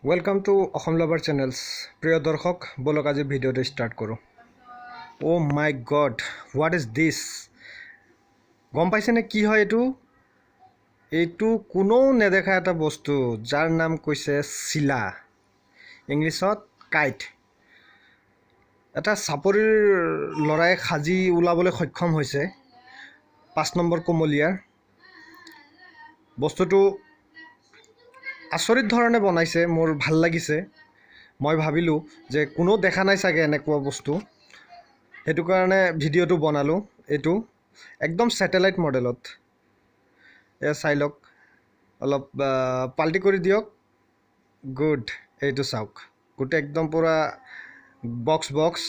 Welcome to Assam lover channels. প্ৰিয় দৰ্শক, ব'লক আজি ভিডিঅ'টো ষ্টাৰ্ট কৰোঁ। Oh my God, what is this? গম পাইছেনে কি হয় এইটো? এইটো কোনেও নেদেখা এটা বস্তু, যাৰ নাম কৈছে চিলা, ইংলিছত কাইট। এটা চাপৰিৰ ল'ৰাই সাজি ওলাবলৈ সক্ষম হৈছে, 5 নম্বৰ কুমলীয়াৰ। বস্তুটো আচৰিত ধৰণে বনাইছে, মোৰ ভাল লাগিছে। মই ভাবিলোঁ যে কোনেও দেখা নাই চাগে এনেকুৱা বস্তু, সেইটো কাৰণে ভিডিঅ'টো বনালোঁ। এইটো একদম ছেটেলাইট মডেলত। এয়া চাই লওক, অলপ পাল্টি কৰি দিয়ক। গুড। এইটো চাওক, গোটেই একদম পূৰা বক্স বক্স,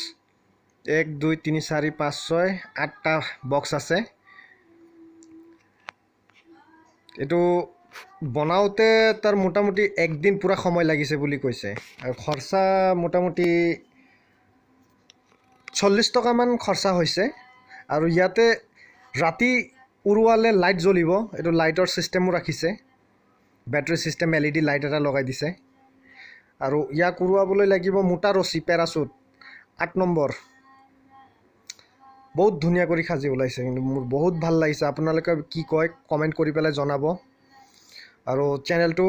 1, 2, 3, 4, 5, 6, 8টা বক্স আছে। এইটো বনাওঁতে তাৰ মোটামুটি একদিন পূৰা সময় লাগিছে বুলি কৈছে আৰু খৰচা মোটামুটি 40 টকামান খৰচা হৈছে। আৰু ইয়াতে ৰাতি উৰুৱালে লাইট জ্বলিব। এইটো লাইটৰ ছিষ্টেমো ৰাখিছে, বেটাৰী ছিষ্টেম, LED light এটা লগাই দিছে। আৰু ইয়াক উৰুৱাবলৈ লাগিব মোটা ৰছী, পেৰাচুট, 8 নম্বৰ। বহুত ধুনীয়া কৰি সাজি ওলাইছে কিন্তু, মোৰ বহুত ভাল লাগিছে। আপোনালোকে কি কয় কমেণ্ট কৰি পেলাই জনাব আৰু চেনেলটো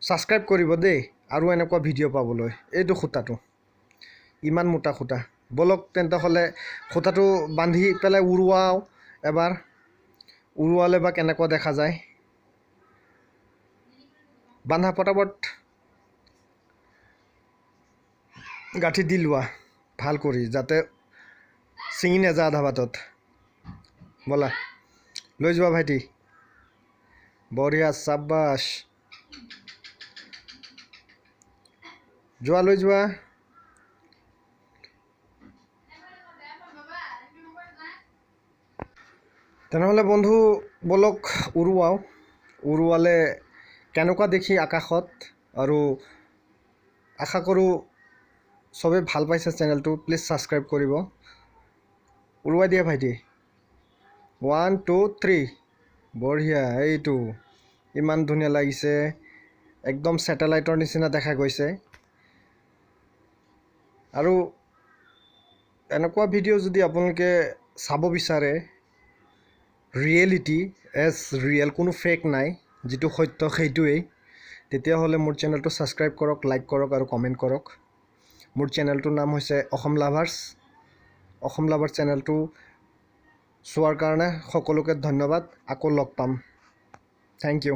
ছাবস্ক্ৰাইব কৰিব দেই আৰু এনেকুৱা ভিডিঅ' পাবলৈ। এইটো সূতাটো ইমান মোটা সূতা। ব'লক তেন্তে হ'লে সূতাটো বান্ধি পেলাই উৰুৱাওঁ এবাৰ। উৰুৱালে বা কেনেকুৱা দেখা যায়। বান্ধা পটাপট, গাঁঠি দি লোৱা ভাল কৰি, যাতে ছিঙি নাযায় আধা বাটত। ব'লা, লৈ যোৱা ভাইটি। বঢ়িয়া, চাব্বাছ। যোৱা, লৈ যোৱা। তেনেহ'লে বন্ধু, ব'লক উৰুৱাওঁ। উৰুৱালে কেনেকুৱা দেখি আকাশত। আৰু আশা কৰোঁ চবেই ভাল পাইছে চেনেলটো, প্লিজ ছাবস্ক্ৰাইব কৰিব। উৰুৱাই দিয়া ভাইটি। 1, 2, 3। বঢ়িয়া। এইটো ইমান ধুনীয়া লাগিছে, একদম ছেটেলাইটৰ নিচিনা দেখা গৈছে। আৰু এনেকুৱা ভিডিঅ' যদি আপোনালোকে চাব বিচাৰে, ৰিয়েলিটি এজ ৰিয়েল, কোনো ফেক নাই, যিটো সত্য সেইটোৱেই, তেতিয়াহ'লে মোৰ চেনেলটো ছাবস্ক্ৰাইব কৰক, লাইক কৰক আৰু কমেণ্ট কৰক। মোৰ চেনেলটোৰ নাম হৈছে অসম লাভাৰ্ছ। অসম লাভাৰ্ছ চেনেলটো চোৱাৰ কাৰণে সকলোকে ধন্যবাদ। আকৌ লগ পাম। Thank you.